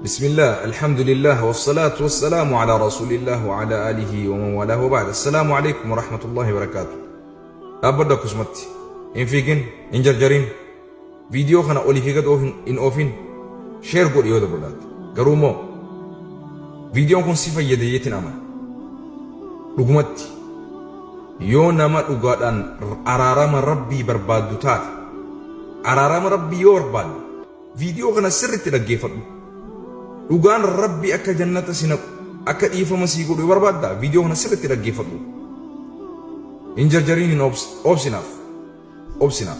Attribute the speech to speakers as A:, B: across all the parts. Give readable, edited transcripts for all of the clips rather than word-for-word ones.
A: Bismillah, alhamdulillah, wassalaatu wassalaamu ala rasuulillah wa ala alihi wa man walaahu wa ba'd. Assalaamu alaikum wa rahmatullahi wa barakaatu. Dhaabbadhu akkasumatti. Hin fiigin, hin jarjarin. Viidiyoo kana olii fi gad hin oofin. Sheer godhi yoo dabalaate. Garuu immoo viidiyoon kun si fayyada jeetiin amana. Dhugumatti yoo nama dhugaadhaan araarama Rabbii barbaaddu taate, araarama Rabbii yoo barbaadde, Viidiyoo kana sirriitti dhaggeeffadhu. Dhugaan Rabbi akka jannata si naqu, akka dhiifama sii godhu yoo barbaadda, viidiyoo kana sirriitti dhaggeeffadhu. Hin jarjariin hin obsinaaf. Obsinaaf.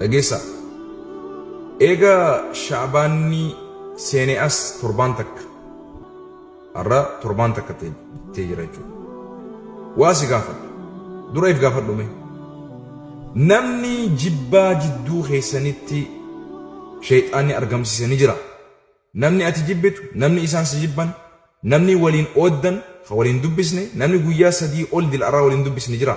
A: Dhageessaa. Eega Sha'baanni seenee as torbaan takka. Har'a torbaan takka ta'ee jira jechuudha. Waa si gaafadha. Dura if gaafadhu mee. Namni jibbaa jidduu keessanitti sheeyxaanni argamsiise ni jira. Namni ati jibbitu, namni isaan si jibban, namni waliin ooddan, ka waliin dubbisne, namni guyyaa 3 ol dil'arraa waliin dubbisne jira.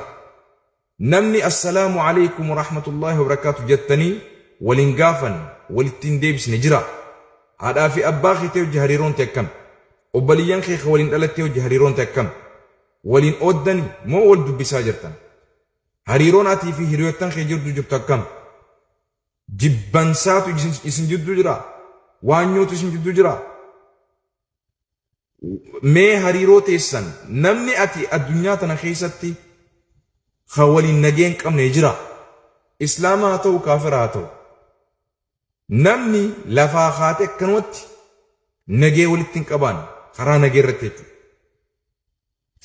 A: Namni Assalaamu Aleykum Warahmatullaahi Wabarakaatuh jettanii wal hin gaafanne, walitti hin deebisne jiraa? Haadhaa fi abbaa keetii wajji hariiroon tee akkami? Obbaliyyan kee ka waliin dhalattee wajji hariiroon tee akkami? Waliin ooddani moo wal dubbisaa jirtan? Hariiroon atii fi hiriyoottan kee jirduu jirtu akkam? Jibbansaatu isin jidduu jiraa? Waanyootu isin jidduu jiraa? Mee hariiroo teessan namni ati addunyaa tana keessatti ka waliin nagee hin qabne jira. Islaama haa ta'u kaafira haa ta'u. Namni lafaa kaatee akkanumatti nagee walitti hin qabaan karaa nagee irratti jechuudha.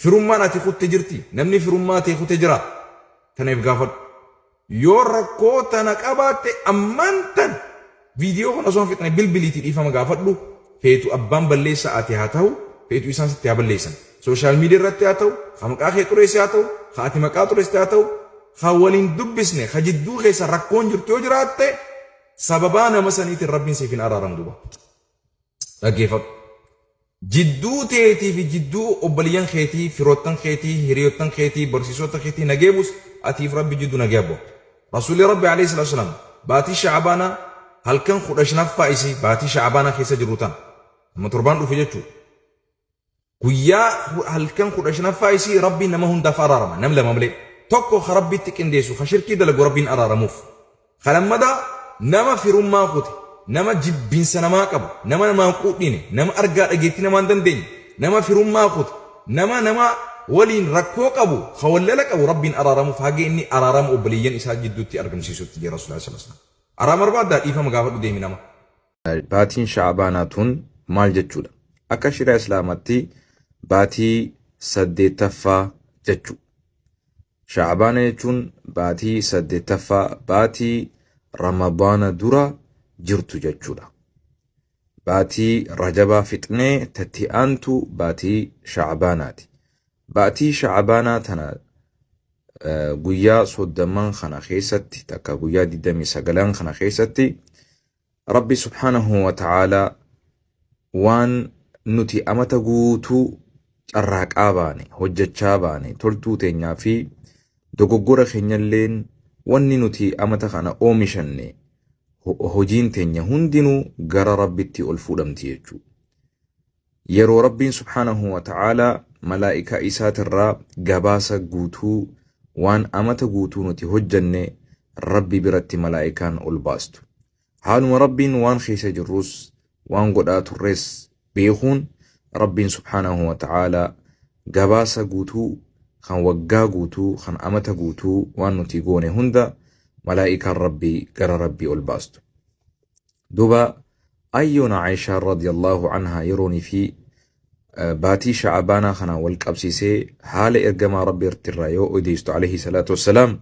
A: Firummaan ati kutte jirti? Namni firummaa tee kute jira? Tana if gaafadhu. Yoo rakkoo tana qabaatte ammaan tana viidiyoo kana osoo hin fixne bilbiliitii dhiifama gaafadhu. Feetu abbaan balleessaa ati haa tahu, feetu isaan sitti haa balleessan. Sooshaal miidiyaa irratti haa ta'u, ka maqaa kee xureesse haa ta'u, ka ati maqaa xureessite haa ta'u, ka waliin dubbisne, ka jidduu keessa rakkoon jirtu yoo jiraatte sababaa nama saniitiin Rabbiin siif hin araaramu duuba. Dhaggeeffadhu. Jidduu teetii fi jidduu obboliyyan keetii, firoottan keetii, hiriyoottan keetii, barsiisota keetii nagee buus, atiif Rabbi jiddu nagee bu'a. Rasuulli Rabbi alayhi salaatu wasalaam baatii Sha'abaanaa halkan 15ffaa isii baatii Sha'abaanaa keessa jirru tana. Amma torbaan dhufu jechuudha. Guyyaa halkan 15ffaa isii Rabbiin nama hundaaf araarama, nam lama malee. Tokko ka Rabbitti qindeessu, ka shirkii dalagu Rabbiin araaramuuf. Ka lammataa nama firummaa kute, nama jibbinsa namaa qabu, nama namaan quudhine, nama argaa dhageettii namaa hin dandeenye, nama firummaa kute, nama nama waliin rakkoo qabu, ka wallala qabu Rabbiin araaramuuf haga inni araarama obboleeyyan isaa jidduutti argamsiisutti jira Rasuulillah sallallahu alaihi wasallam. Araarama barbaaddaa dhiifama gaafadhu deemi nama.
B: Baatiin Sha'abaanaa tun maal jechuudha? Akka shari'aa Islaamatti baatii 8ffaa jechu. Sha'abaana jechuun baatii 8ffaa baatii Ramadaana dura jirtu jechuudha. Baatii Rajabaa fixnee tatti aantu baatii Sha'abaanaati. Baatii Sha'abaanaa tana guyyaa soddomman kana keessatti takka guyyaa 29 kana keessatti Rabbi subhaanahu wa ta'aalaa waan nuti amata guutuu carraaqaa baane, hojjachaa baane, toltuu teenyaa fi dogoggora keenyalleen wanni nuti amata kana oomishanne hojiin teenya hundinuu gara Rabbitti ol fuudhamti jechuudha. Yeroo Rabbiin subhaanahu wa ta'aalaa malaa'ikaa isaatirraa gabaasa guutuu waan amata guutuu nuti hojjanne Rabbi biratti malaa'ikaan ol baastu. Haaluma Rabbiin waan keessa jirrus waan godhaa turres beekuun Rabbiin subhaanahu wa ta'aalaa gabaasa guutuu kan waggaa guutuu kan amata guutuu waan nuti goone hunda malaa'ikaan Rabbii gara Rabbii ol baastu. Duuba ayyoona Aayishaan radiyallahu anhaa yeroonii fi baatii Sha'abaanaa kanaan wal qabsiisee haala ergamaa Rabbi irraa yoo odeessitu alayhi salaatu wassalaam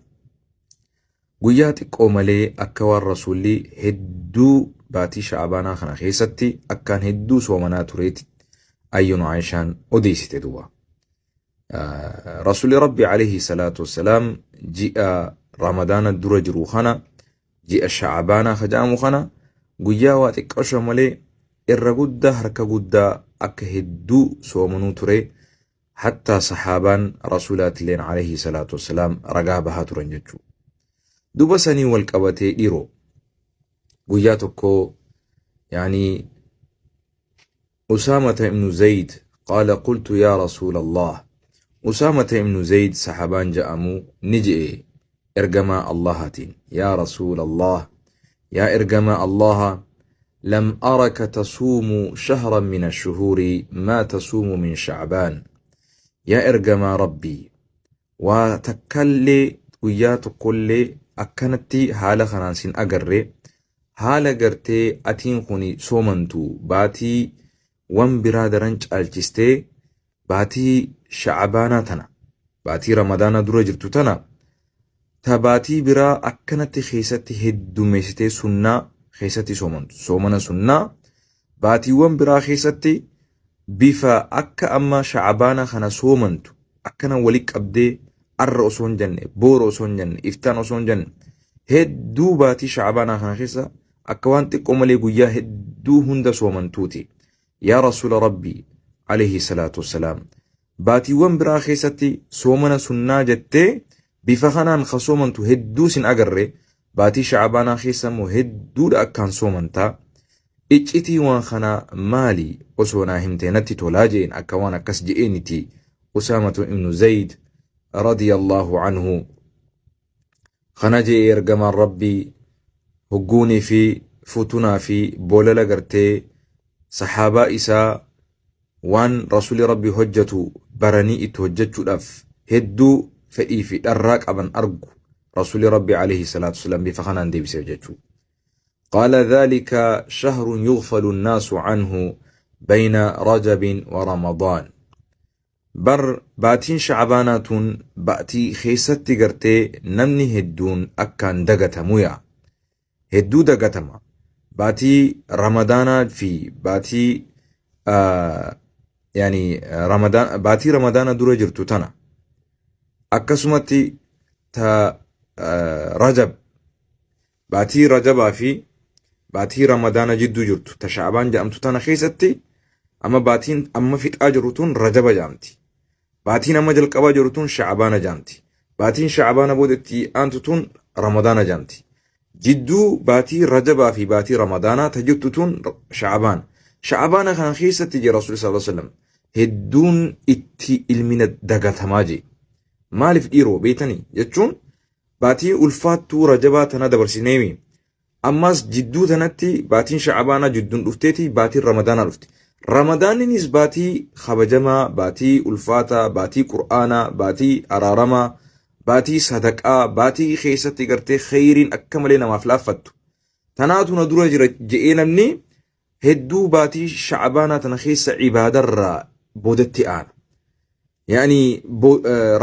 B: guyyaa xiqqoo malee akka waan rasuulli hedduu baatii Sha'abaanaa kana keessatti akkaan hedduu soomanaa tureeti ayyoona Aayishaan odeessite duuba. Rasuulli Rabbi alayhi salaatu wassalaam ji'a Ramadaana dura jiru kana ji'a Sha'abaanaa ka jedhamu kana guyyaa waa xiqqasho malee irra guddaa harka guddaa akka hedduu soomanuu ture hattaa sahaabaan rasuulaatilleen alayhi salaatu wassalaam ragaa bahaa turan jechuu. Duba sanii wal qabatee dhiroo guyyaa tokko yaani Usaamata ibnu Zayd qaala qultu yaa Rasuulallaah Usaamata ibnu Zayd sahabaan ja'amu ni je'e ergamaa Allahaatiin yaa Rasuulallaah yaa ergamaa Allaha lam araka tasuumu shahran min ashuhuuri maa tasuumu min sha'baan yaa ergamaa Rabbii Waa takkallee guyyaa tokkollee akkanatti haala kanaan sin agarre haala gartee atiin kuni soomantu baatii wan biraa daran caalchistee baatii sha'abaanaa tana baatii ramadaanaa dura jirtu tana ta baatii biraa akkanatti keessatti heddummeessitee sunnaa keessatti soomantu soomana sunnaa Baatiiwwan biraa keessatti bifa akka amma sha'abaana kana soomantu akkana wali qabdee arra osoo hin jenne boora osoo hin jenne iftaan osoo hin jenne hedduu baatii sha'abaanaa kana keessa akka waan xiqqoo malee guyyaa hedduu hunda soomantuuti. Yaa Rasuula Rabbii alayhi salaatu wassalaam baatiiwwan biraa keessatti soomana sunnaa jettee bifa kanaan ka soomantu hedduu sin agarre baatii sha'abaanaa keessa immoo hedduudha akkaan soomantaa. Iccitii waan kanaa maali osoo naa himtee natti tolaa je'een akka waan akkas je'eeniti Usaamatu ibnu Zayd radiyallahu anhu kana je'e ergamaan Rabbii hogguunii fi futunaa fi bolala gartee sahaabaa isaa waan rasuuli Rabbii hojjatu baranii itti hojjachuudhaaf hedduu fedhii fi dharraa qaban argu rasuuli Rabbii alayhi salaatu wasalaam bifa kanaan deebiseef jechuu. قال ذلك شهر يغفل الناس عنه بين رجب ورمضان بر باتين شعبانات باتي خيستي غرتي نمني هدون أكان دغتمويا هدو دغتما باتي رمضان في باتي آه يعني رمضان باتي رمضان دورة جرتو تنا akkasumatti ta Rajab baatii Rajabaa fi baatii Ramadaana jidduu jirtu ta Sha'abaan jedhamtu tana keessatti amma baatiin amma fixaa jiru tun Rajaba jedhamti. Baatiin amma jalqabaa jiru tun Sha'abaana jedhamti. Baatiin Sha'abaana booda itti aantu tun Ramadaana jedhamti. Jidduu baatii Rajabaa fi baatii Ramadaanaa ta jirtu tun Sha'abaan. Sha'abaana kana keessatti jee Rasuulli sallallahu alaihi wasallam hedduun itti ilmina dagatamaa jee. Maaliif dhiiroo beeytanii jechuun baatii ulfaattuu Rajabaa tana dabarsineemi. Ammas jidduu tanatti baatiin Sha'abaanaa jidduun dhufteeti baatiin Ramadaanaa dhufte. Ramadaaninis baatii kabajamaa, baatii ulfaataa, baatii Qur'aanaa, baatii araaramaa, baatii sadaqaa, baatii keessatti gartee kheyriin akka malee namaaf laaffattu. Tanaatu na dura jira je'ee namni hedduu baatii Sha'abaanaa tana keessa ibaadarraa boodatti aana. Yaani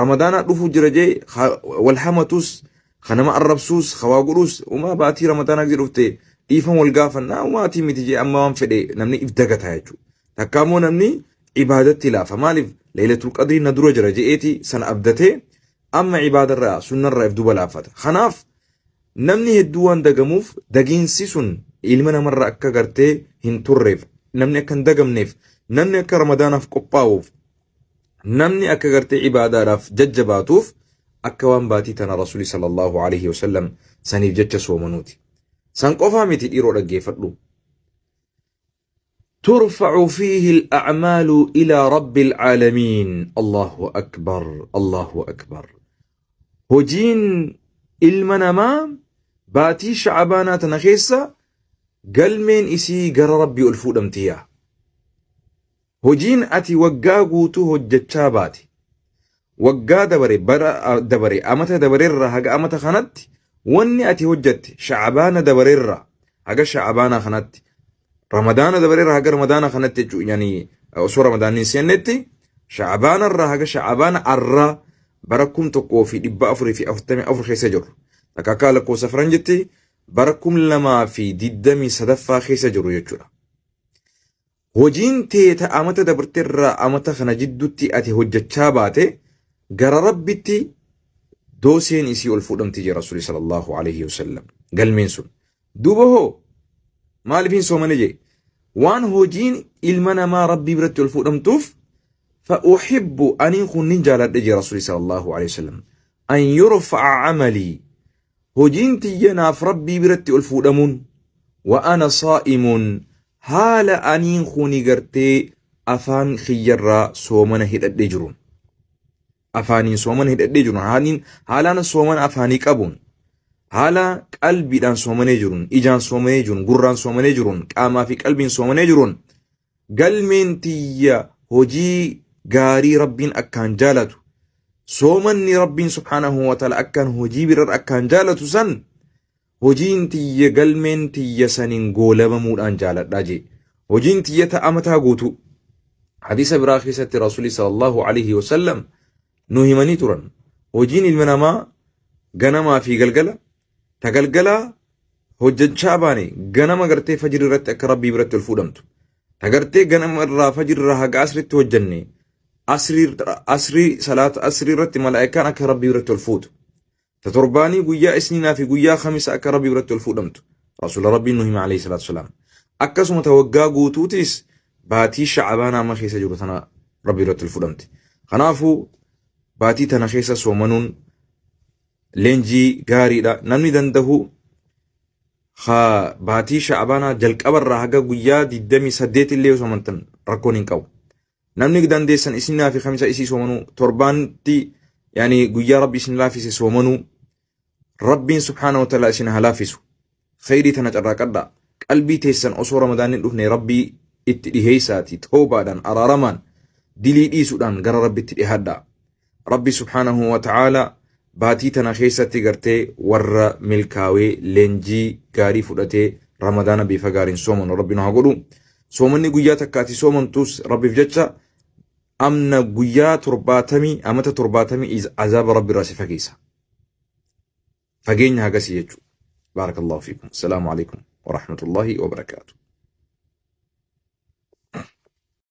B: Ramadaanaa dhufuu jira jee wal hamatus, ka nama arrabsuus, ka waa godhuus, umaa baatii Ramadaanaa gisee dhufte dhiifama wal gaafannaa umaatii miti jee amma waan fedhe namni if dagataa jechuudha. Takkaa immoo namni ibaadatti laafa. Maaliif Laylatul Qadrii na dura jira je'eeti sana abdatee amma ibaadarraa sunnarraa if duba laafata. Kanaaf namni hedduu waan dagamuuf dagiinsi sun ilma namarra akka gartee hin turreef namni akka hin dagamneef namni akka Ramadaanaaf qophaa'uuf namni akka gartee ibaadaadhaaf jajjabaatuuf akka waan baatii tana Rasuuli sallallahu alaihi wasallam saniif jecha soomanuuti. San qofaa miti dhiiroo dhaggeeffadhu. ترفع فيه الأعمال إلى رب العالمين الله أكبر الله أكبر hojiin ilma namaa baatii sha'abaanaa tana keessa galmeen isii gara rabbii ol fuudhamti yaa Hojiin ati waggaa guutuu hojjachaa baate, waggaa dabare, bara dabare, amata dabarerraa haga amata kanatti wanni ati hojjatte sha'abaana dabarerraa haga sha'abaana kanatti, ramadaana dabarerraa haga ramadaana kanatti jechuun yani osoo ramadaanni hin seennetti sha'abaanarraa haga sha'abaana arraa bara 1444 keessa jirru. Takka akka lakkoofsa faranjitti bara 2023ffaa keessa jiru jechuudha. Hojiin tee ta amata dabarte irraa amata kana jiddutti ati hojjachaa baate gara Rabbitti dooseen isii ol fuudhamti jee Rasuuli sallallahu alaihi wasallam galmeen sun. Duuba hoo maaliif hin soomane jee waan hojiin ilma namaa Rabbii biratti ol fuudhamtuuf fa'uhibbu aniin kun nin jaaladhe jee Rasuuli sallallahu alaihi wasallam an yurfa'a camalii Hojiin tiyya naaf Rabbii biratti ol fuudhamuun, wa ana saa'imun, Haala aniin kuni gartee afaan kiyyarraa soomana hidhadhee jiruun. Afaaniin soomana hidhadhee jiruun haaliin haalaan soomana afaanii qabuun haala qalbiidhaan soomanee jiruun ijaan soomanee jiruun gurraan soomanee jiruun qaamaa fi qalbiin soomanee jiruun galmeen tiyya hojii gaarii Rabbiin akkaan jaalatu soomanni Rabbiin subhaanahu wa ta'ala akkaan hojii birar akkaan jaalatu san Hojiin tiyya galmeen tiyya saniin goolabamuudhaan jaaladha jee. Hojiin tiyya ta amataa guutuu. Hadiisa biraa keessatti Rasuulli sallallahu alaihi wasallam nu himanii turan. Hojiin ilma namaa ganamaa fi galgala ta galgalaa hojjechaa baane ganama gartee fajri irratti akka Rabbii biratti ol fuudhamtu. Ta gartee ganama irraa fajri irraa haga asritti hojjenne asrii salaata asrii irratti malaa'ikaan akka Rabbii biratti ol fuutu. Ta torbaanii guyyaa isniinaa fi guyyaa kamisa akka Rabbii biratti ol fuudhamtu. Rasuula Rabbiin nu hima alayhi salaatu wasalaam. Akkasuma ta waggaa guutuutis baatii sha'abaanaa amma keessa jiru tana Rabbii biratti ol fuudhamti. Kanaafuu baatii tana keessa soomanuun leenjii gaariidha. Namni dandahu ha baatii sha'abaanaa jalqabarraa haga guyyaa 28 illee yoo soomantan rakkoon hin qabu. Namni dandeessan isninaa fi kamisa isii soomanuu torbaantti yaani guyyaa rabbi isin laafise soomanuu rabbiin subhaana wa ta'ala isin haa laafisu. Khayrii tana carraaqadhaa. Qalbii teessan osoo ramadaan hin dhufne rabbii itti dhiheessaati toobaadhaan araaramaan dilii dhiisuudhaan gara rabbitti dhihaadhaa. Rabbi subhaanahu wa ta'ala baatii tana keessatti gartee warra milkaawee leenjii gaarii fudhatee ramadaana bifa gaariin soomanu rabbi nu haa godhu. Soomanni guyyaa takkaati soomamtus rabbiif jecha amna guyyaa torbaatamii amata torbaatamii azaaba rabbi irraa si fageessa. Fageenya hagasii jechuudha. Baarakallahu fiikum. Assalaamu alaikum wa rahmatullahi wa barakaatuh.